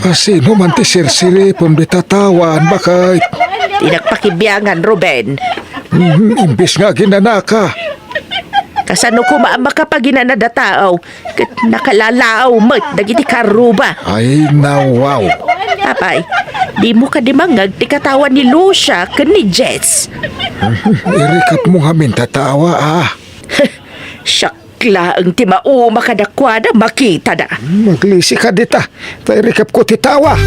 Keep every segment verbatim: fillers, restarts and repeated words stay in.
Sino man ti sirsiripem dita tawen, baket? Dinak pakibiangan, Ruben. Mhm, imbes nga aginanaka. Kasano koma a makapaginanada tao ket nakalalaw met dagiti kaarruba? Ay, nawaw. Apay, dimo kadi mangngeg ti katawan ni Lucia ken ni Jess? Mhm, irikepmo ngamin ta tawa, a. Siak laeng ti mauma kadakuada, makitada. Maglisi ka dita. Ta irikepko ti tawa.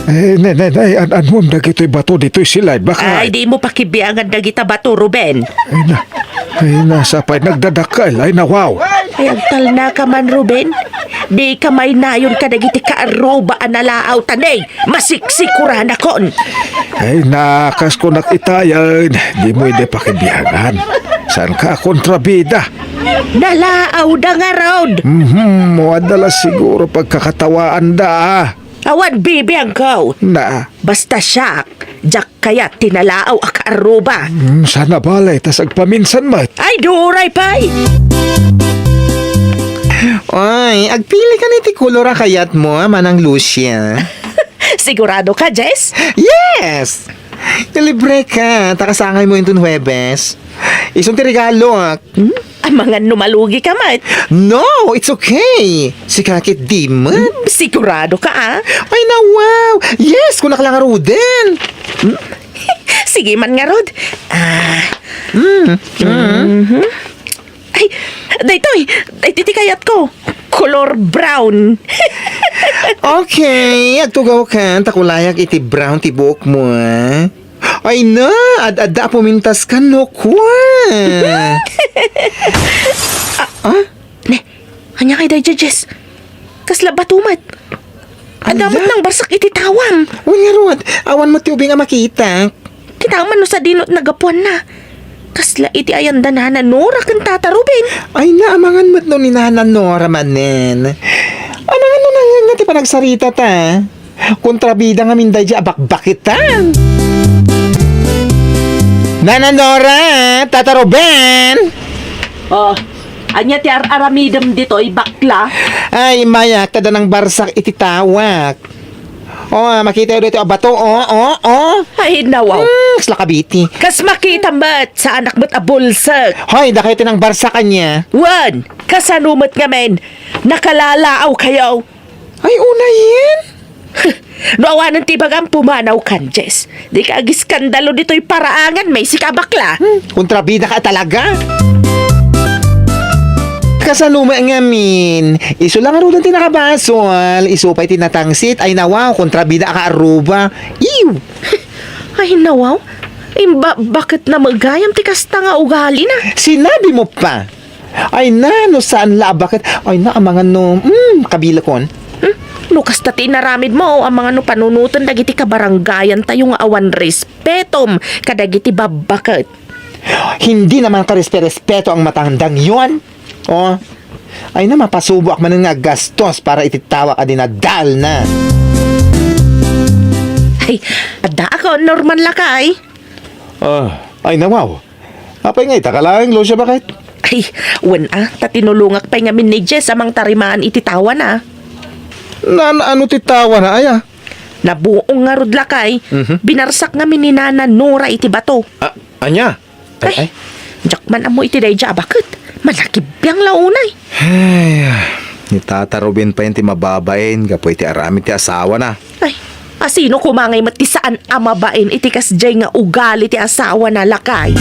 Eh, ne, ne, ne, an-, anuem dagitoy bato ditoy silay, baket? Ay, dimo pakibiangan dagita bato, Ruben. Ay na, ay na, sapay nagdadakkel, ay nawaw. Ay, agtalnaka man, Ruben. Dika maynayon kadagiti kaarruba a nalaaw, ta ne, masiksikuranakon. Ay na, kas kunak itayen, dimo idi pakibiangan. Saanka a kontrabida? Nalaawda ngarud. Mhm, adda la siguro pagkakatawaanda, a. Awan bibiangko. Na. Basta siak, diak kayat ti nalaaw a kaarruba. Hmm, sana bale, ta sagpaminsan met. Ay, duray pay! Oy, agpili ka ni ti kolor a kayatmo, a, Manang Lucia. Sigurado ka, Jess? Yes! Libre ka, ta kasangaymo inton Huwebes. Isun ti regalo, a. Hmm? Amangan no malugi ka met. No, it's okay. Sika ket di met. Hmm, sigurado ka, a? Ay, nawaw. Yes, kunak la ngaruden. Hmm? Sige man ngarud. Ah. Mm. Mhm. Ay, daytoy, daytoy ti kayatko. Kolor brown. Okay, agtugaw ka, ta kulayak iti brown ti buokmo, a. Ay na, ad-adda a pumintas ka, no, kwa. Ah, ah? Ne, ania kay daydiay, Jess? Kasla bato met. Adda met nangbarsak iti tawam. Wen ngarud, awan met ti ubing a makita. Kitaem man no sadino ti nagapuanna. Kasla iti ayanda Nana Nora ken Tata Ruben. Ay na, amangan met no ni Nana Nora manen. Amangan no nangngegna ti panagsaritata. Kontrabida ngamin daydiay a bakbaketan. Nana Nora, Tata Ruben! Oh, ania ti ar-aramidem ditoy, bakla? Ay, immayak, ta adda nangbarsak iti tawak. Oh, makitayo ditoy a bato, oh, oh, oh. Ay, nawaw. Hmm, kasla kabiti. Kas makita met, saanak met a bulsek. Hoy, dakayo ti nangbarsak ania? Wen, kasano met ngamin? Nakalalaaw kayo. Ay, unayen? No awanen ti ibagam, pumanaw kan, Jess. Dika agiskandalo ditoy paraangan, may sika a bakla. Hmm, kontrabida ka talaga. Kasano met ngamin? Isu la ngaruden ti nakabasol, isu pay ti natangsit. Ay, nawaw, kontrabida a kaarruba. Ew! Ay, nawaw. Imba-, baketna met gayam ti kasta nga ugalina? Sinabi mo pa. Ay na, no saan la a baket. Ay na, amangan no, mm, kabilekon. Hmm? No kasta ti inaramidmo, amangan no panunoten dagiti kabarangayantayo nga awan respetom kadagiti babbaket. Hindi naman ka respe-respeto ang matandang yon. Oh. Ay na, mapasuboak manen nga aggastos para iti tawak a dinadal na. Ay, adda ako, Norman lakay. Ah, ay na, wow. Apay nga ita ka laeng, Lucia, baket? Ay, wen a, ta tinulongak pay ngamin ni Jess a mangtarimaan iti tawana. Naan-ano ti tawana, aya? Nabuong ngarud lakay, mhm, binarsak ngamin ni Nana Nora iti bato. Ah, ania? Ay, ay, ay. Diak man ammo iti daydiay a baket. Manakibiang la unay. Ay, ni Tata Ruben pay ti mababain gapu iti aramid ti asawana. Ay, asino koma ngay met ti saan a mabain iti kasdiay nga ugali ti asawana, lakay?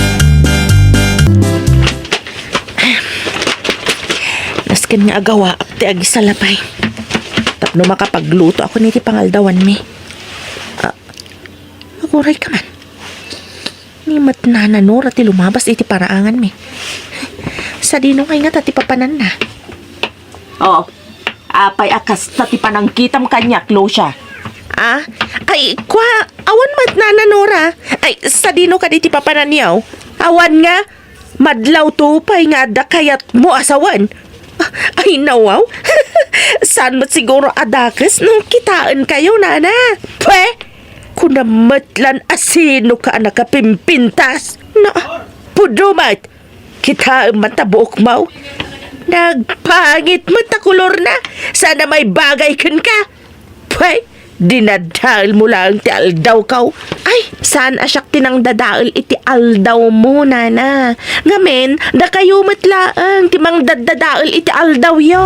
Nasken nga agawaak ti agisalapay tapno makapagluto ako iti pangaldawanmi. Ah, aguray ka man. Ni met Nana Nora ti lumabas iti paraanganmi. Sadino ngay ngata ti papananna? Oh, apay a kasta ti panangkitam kaniak, Lucia? Ah? Ay, kwa, awan met Nana Nora. Ay, sadino kadi ti papananyo? Awan nga, madlawto pay nga adda kayatmo a sawen. Ah, ay, nawaw. Saan met siguro a dakes nang kitaenkayo, Nana? Pwe! Kuna met lan a sino ka a nakapimpintas. Na, pudno met. Kitaem man ta buokmo. Nagpangit met ta kolorna. Saan a maibagay kenka. Pay, dinadaelmo laeng ti aldawko. Ay, saan a siak ti nangdadael iti aldawmo, nana. Ngamin, dakayo met laeng ti mangdaddadael iti aldawyo.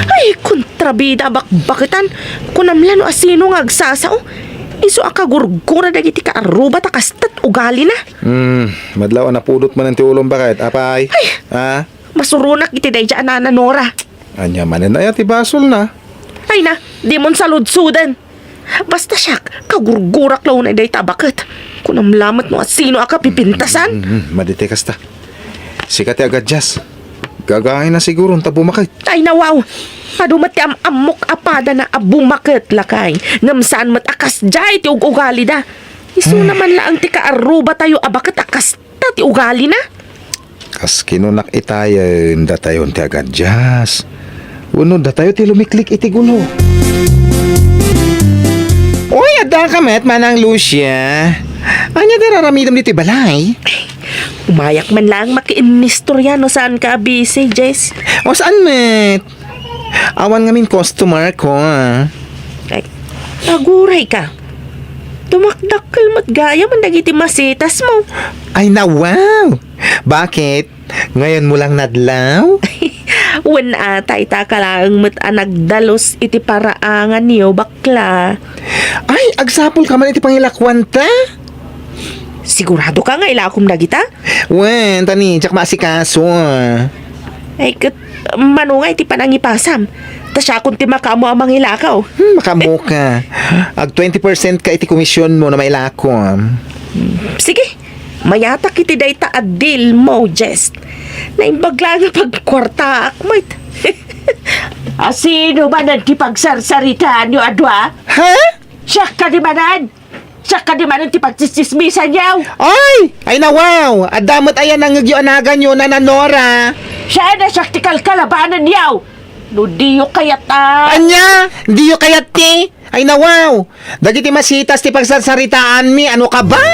Ay, kontrabida a bakbaketan. Kunam la no asino nga agsasao. Isu a kagurgura dagiti kaarruba ta kasta ti ugalina. Hmm, madlaw a napudot manen ti ulom, baket, apay? Ay! Ha? Masuronak iti daydiay a nana Nora. Ania manen aya ti basolna? Ay na, dimon saludsoden. Basta siak, kagurgurak la unay dayta a baket. Kunam la met no asino a kapipintasan. Mm, mm, mm, madi ti kasta. Sika ti agaddias. Gagaina siguron ta bumaket. Ay, nawaw. Adu met ti am-ammok a padana a bumaket, lakay. Ngem saan met a kasdiay ti ug-ugalida. Isuna man laeng ti kaarrubatayo a baket a kasta ti ugalina. Kas kinunak itayen, datayon ti agaddias. Wenno datayo ti lumiklik iti gulo. Uy, addaka met, Manang Lucia. Ania ti raramidem ditoy balay? Umayak man laeng makiinnistorya no saanka a busy, Jess. O, saan met? Awan ngamin customer ko, ah. Ay, agurayka. Dumakdakkel met gayam dagiti masitasmo. Ay, nawaw! Bakit? Ngayonmo lang nadlaw? Wen, ata, itaka laeng met a nagdalus iti paraanganyo, bakla. Ay, agsapulka man iti pangilakuanta? Siguradoka nga ilakom dagita? Wen, ta ni, diak maasikaso. Ay, ket mano nga iti panangipasam? Ta siakon ti makaammo a mangilakaw. Hmm, makaammoka. Ag twenty percent ka iti komisionmo no mailakom. Sige, mayatak iti dayta a dealmo, Jess. Naimbag laeng a pagkuartaak met. Asino manen ti pagsarsaritaanyo a dua? Ha? Siak kadi manen? Siak kadi manen ti pagtsistsismisanyo? Ay! Ay, nawaw! Adda met aya nangngegyo a naganyo, Nana Nora? Saan a siak ti kalkalabanenyo? No diyo kayat a... Ania? Diyo kayat ti? Ay, nawaw! Dagiti masitas ti pagsarsaritaanmi, ano ka ba?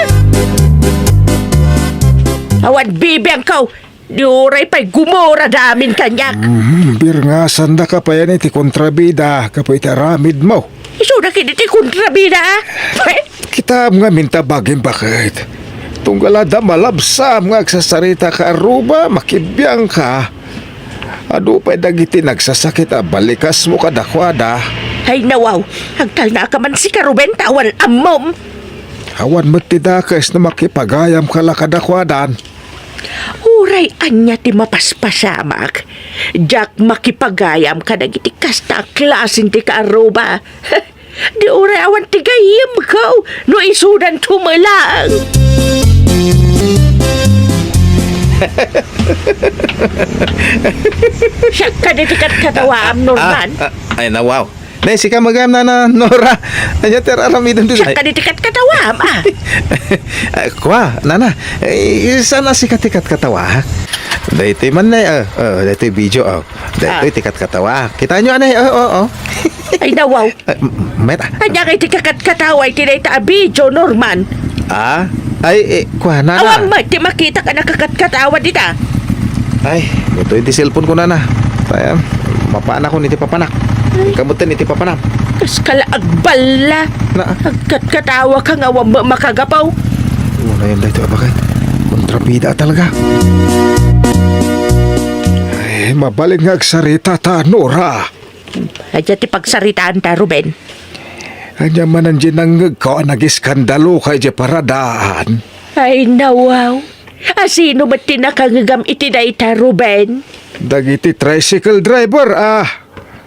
Awan bibiangko! Di uray pay gumura da amin kaniak. Mhm, birngasandaka payen iti kontrabida gapu iti aramidmo. Isuda kadi ti kontrabida, a? Kitaem ngamin ta bagim, baket. Tunggal adda malabsam nga agsarsarita ka arruba, makibiangka. Adu pay dagiti nagsasakit a balikasmo kadakuada. Ay, nawaw, agtalnaka man sika, Ruben, ta awan ammom. Awan met ti dakes no makipagayamka la kadakuadan. Uray ania ti mapaspasamak, diak makipagayam kadagiti kasta a klasen ti kaarruba. Di uray awan ti gayyemko no isudanto met laeng. Siak kadi ti katkatawaam, Norman. Ah, ah, ay, nawaw. Nay, sika met gayam, Nana Nora. Ania ti ar-aramidem ditoy? Siak kadi ti katkatawaam, a. Ah, kua, Nana. Eh, saan a sika ti katkatawaak? Daytoy man, nay, ah, ah, daytoy video, ah. Daytoy ti katkatawaak. Kitaenyo, anay, ah, oh, oh. Ay, nawaw. Ah, m-, met, ah. Ania ngay ti kakatkatawa iti dayta a video, Norman? Ah? Ay, eh, kua, Nana. Awan met ti makitak a nakakatkatawa dita. Ay, daytoy ti cellphone ko, Nana. Ayan, mapanak iti papanak. Ay. Ikaw met iti papanak. Kas kala agballa. Na. Agkatkatawa ka nga awan met makagapaw. Unayen daytoy a baket. Kontrabida talaga. Ay, mabalin nga agsarita ta, Nora. Ania ti pagsaritaanta, Ruben? Ania manen diay nangngegko a nagiskandaloka idiay paradaan? Ay, nawaw. Asino met ti nakangngegam iti dayta, Ruben? Dagiti tricycle driver, ah.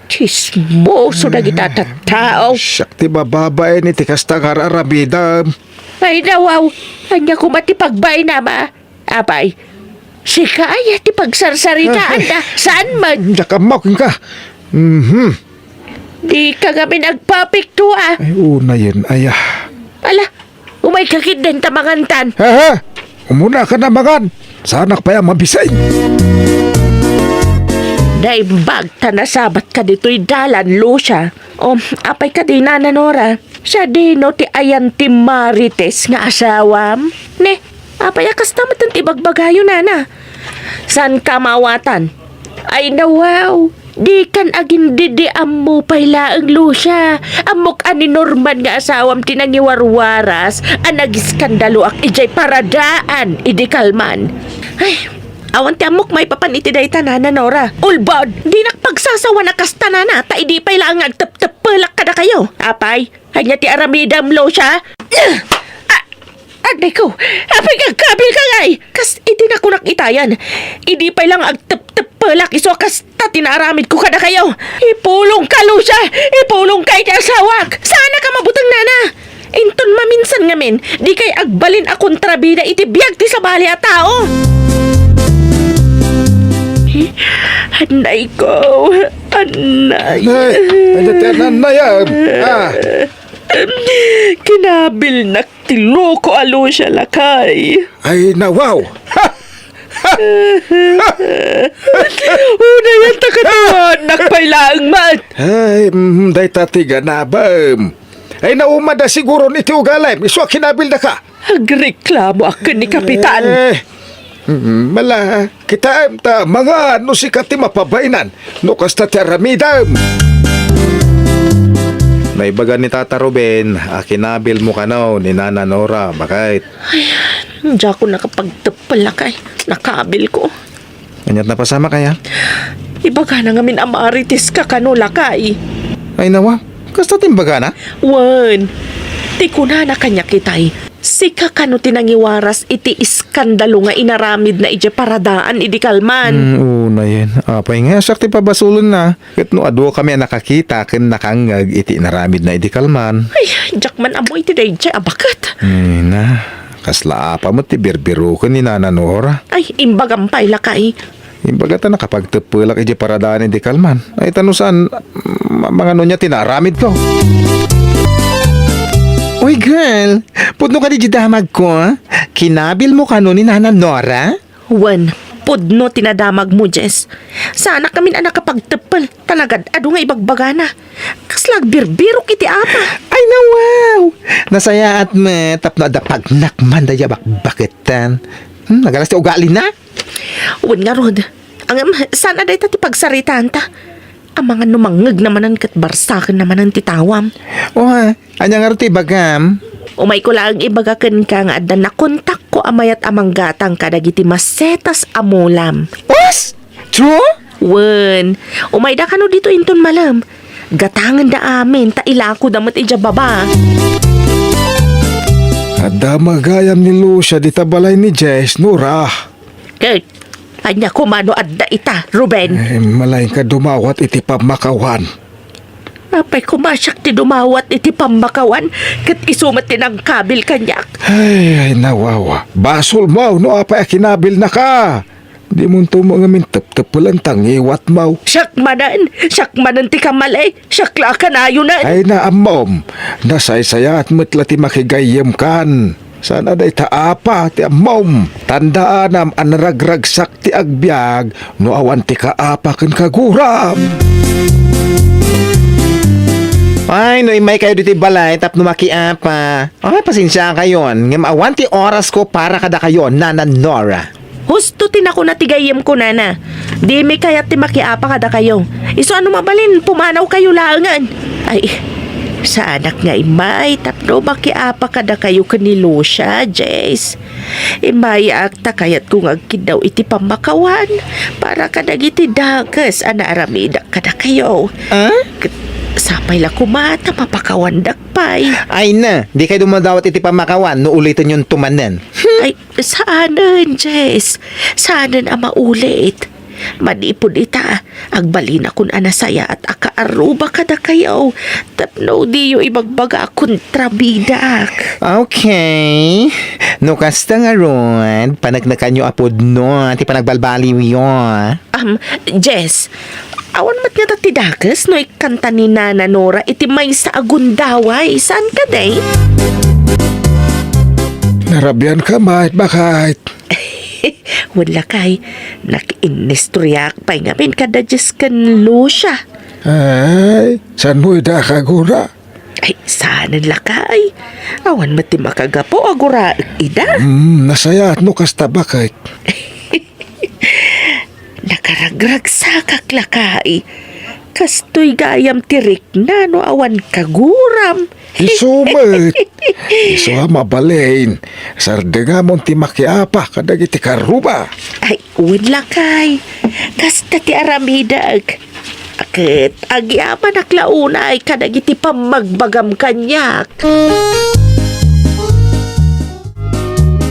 Tsismoso dagita tattao. Siak ti mababain iti kasta nga ar-aramidem. Ay, nawaw. Ania koma ti pagbainam, a? Apay, sika aya ti pagsarsaritaanda? Saan met? Diak ammo kenka. Mhm. Dika ngamin agpapikto, a. Ay, unayen aya. Ala, umayka ketdin ta mangantan. Aha! Umunaka a mangan. Saanak pay a mabiseng. Naimbag ta nasabatka ditoy dalan, Lucia. O, apay kadi, Nana Nora? Sadino ti ayan ti Marites nga asawam? Ne, apay a kasta met ti bagbagayo, Nana? Saan ka maawatan? Ay, nawaw. Dikan agin-D D ammo pay laeng, Lucia. Ammok a ni Norman nga asawam ti nangiwarwaras a nagiskandaloak idiay paradaan idi kalman. Ay, awan ti ammok maipapan iti dayta, Nana Nora. Ulbod, dinak pagsasawan a kasta, Nana, ta idi pay laeng nga agtepteppelak kadakayo. Apay, ania ti aramidem, Lucia? Ah! Adayko, apay nga agkabilka ngay? Kas iti nakunak itayan. Idi pay laeng agtepteppelak isu a kasta ti naaramidko kadakayo. Ipulongka, Lucia! Ipulongka iti asawak! Saannak a mabuteng, Nana! Inton maminsan ngamin, dikay agbalin a kontrabida iti biag ti sabali a tao! Anayko, anay. Nay, ay, dati, anay, ah. Ah. Kinabilnak ti loko a Lucia, lakay. Ay, nawaw! Ha! Unayan ta katawanak pay laeng met. Ay, mm, dayta ti ganabem. Ay, naumada siguro iti ugalem, isu a kinabildaka. Agreklamoak ken ni Kapitan. Eh, mm, mala, kitaem ta mangan no sika ti mapabaenan no kasta ti aramidem. Naibaga ni Tata Ruben a kinabilmo kano ni Nana Nora, baket. Ay, diakon nakapagteppel, lakay. Nakabilko. Ania't napasamak aya? Ibagana ngamin a Marites ka kano, lakay. Ay, nawa, kasta ti imbagana? Wen, ti kunana kaniak itay, sika kano ti nangiwaras iti iskandalo nga inaramidna idiay paradaan idi kalman. Mm, unayen. Apay nga, siak ti pabasolenna. Ket no adu kami a nakakita ken nakangngeg iti inaramidna idi kalman. Ay, diak man ammo iti daydiay a baket. Ay na, kasla apa met ti birbiroken ni Nana Nora? Ay, imbagam pay, lakay. Imbaga ta nakapagteppelak idiay paradaan idi kalman. Ay, ta no saan, ma-, mangano nia ti naaramidko? Uy, girl, pudno kadi diay damagko, ah? Kinabilmo kano ni Nana Nora? Wen, pudno ti nadamagmo, Jess. Saanak ngamin a nakapagteppel, ta nagad-adu nga ibagbagana. Kasla agbirbirok iti apa. Ay, nawaw! Nasayaat met tapno adda pagnakman daydiay a bakbaketan. Hmm, nagalas ti ugalina? Wen ngarud. Ngem, saan a dayta ti pagsaritaanta? Amangan no mangngegna manen ket barsakenna manen ti tawam. O ha, ania ngarud ti ibagam? Umayko laeng ibaga kenka nga adda nakontakko a mayat a manggatang kadagiti masetas a mulam. Us! True? Wen, umayda kano ditoy inton malem. Gatangenda amin ta ilakoda met idiay baba. Adda magayam ni Lucia dita balay ni Jess, Nora. Ket, ania koma no adda ita, Ruben? Eh, malaingka dumawat iti pammakawan. Apay koma siak ti dumawat iti pammakawan, ket isu met ti nangkabil kaniak. Ay, ay, nawawa. Basolmo no apay a kinabilnaka. Dimonto met ngamin teptepelen ta ngiwatmo. Siak manen, siak manen ti kamali, siak la a kanayonen. Ay, naammom, nasaysayaat met la ti makigayyemkan. Saan a dayta apa ti ammom. Tandaanam a naragragsak ti agbiag no awan ti kaapa ken kaguram. Ay, no immaykayo ditoy balay tapno makiapa. Ay, pasensiakayon, ngem awan ti orasko para kadakayo, Nana Nora. Husto ti nakuna ti gayyemko, Nana. Dimi kayat ti makiapa kadakayo. Isu a no mabalin, pumanawkayo laengen. Ay, saanak nga immay tapno makiapa kadakayo ken ni Lucia, Jace. Immayak ta kayatko nga agkiddaw iti pammakawan para kadagiti dakes a naaramidak kadakayo. Ah? Ket sapay la koma ta mapakawandak pay. Ay na, dikay dumadawat iti pammakawan no ulitennonto manen. Ay, saanen, Jess. Saanen a maulit. Manipud ita, agbalinakon a nasayaat a kaaruba kadakayo tapno diyo ibagbaga a kontrabidak. Okay. No kasta ngarud, paneknekanyo a pudno ti panagbalbaliwyo. Um, Jess, awan met ngata ti dakes no ikkanta ni Nana Nora iti maysa a gundaway, saan kadi? Narabianka met, baket. Wen lakay, nakiinnistoriaak pay ngamin kada Jess ken Lucia. Ay, saanmo ida a kagura? Ay, saanen lakay. Awan met ti makagapu a guraek ida. Hmm, nasayaat no kasta, baket. Nakaragragsakak lakay. Kastoy gayam ti rikna no awan kaguram. Isu met. Isu a mabalin. Sardengamon ti makiapa kadagiti karruba. Ay, wen lakay. Kasta ti aramidek. Ket agyamanak la unay kadagiti pammagbagam kaniak.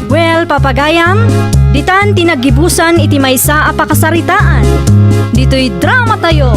Well, papagayam, ditan ti naggibusan iti maysa a pakasaritaan. Ditoy drama tayo.